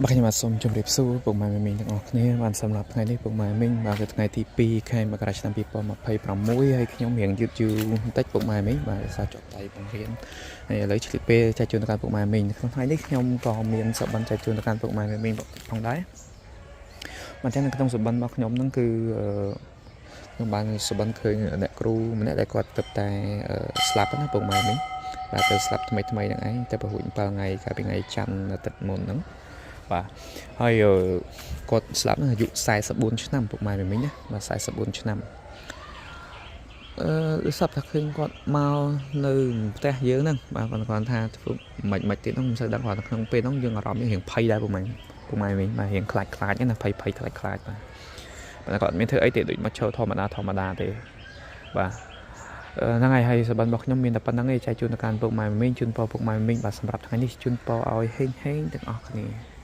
បាទខ្ញុំបាទសូមជម្រាបសួរពុកម៉ែមីងទាំងអស់គ្នាបាទសម្រាប់ថ្ងៃនេះពុកម៉ែមីងបាទគឺថ្ងៃទី2ខែមករាឆ្នាំ2026ហើយខ្ញុំរៀងយឺតយូរបន្តិចពុកម៉ែមីងបាទដោយសារជាប់ដៃបង្រៀនហើយឥឡូវឆ្លៀតពេលចែកជូនទៅកាន់ពុកម៉ែមីងក្នុងថ្ងៃនេះខ្ញុំក៏មានសុបិនចែកជូនទៅកាន់ពុកម៉ែមីងផងដែរបាទចឹងនៅក្នុងសុបិនរបស់ខ្ញុំហ្នឹងគឺអឺខ្ញុំបានសុបិនឃើញអ្នកគ្រូម្នាក់ដែលគាត់ទៅតែស្លាប់ណាពុកម៉ែមីងបាទទៅស្លាប់ថ្មីថ្មីហ្នឹងឯងតែប្រហែល7ថ្ងៃកាលពីថ្ងៃច័ន្ទអាទិត្យមុនហ្នឹងបាទហើយគាត់ស្លាប់ហ្នឹងអាយុ44ឆ្នាំពុកម៉ែមីងណាបាទ44ឆ្នាំអឺដូចសពថាឃើញគាត់មកនៅផ្ទះយើងហ្នឹងបាទគាត់គាត់ថាធ្វើមិនមិនទៀតហ្នឹងមិនសូវដឹងគាត់ក្នុងពេលហ្នឹងយើងអារម្មណ៍យើងរៀងភ័យដែរពុកម៉ែពុកម៉ែមីងបាទរៀងខ្លាចខ្លាចណាភ័យភ័យខ្លាចខ្លាចបាទប៉ុន្តែគាត់អត់មានធ្វើអីទេដូចមកឈរធម្មតាធម្មតាទេបាទហ្នឹងហើយហើយសបិនរបស់ខ្ញុំមានតែប៉ុណ្្នឹងឯងចែកជូនទៅកាន់ពុកម៉ែមីងជូនពរពុកម៉ែមីងបាទសម្រាប់ថ្ងៃនេះជូនពរឲ្យហេងហេងទាំងអស់គ្នា។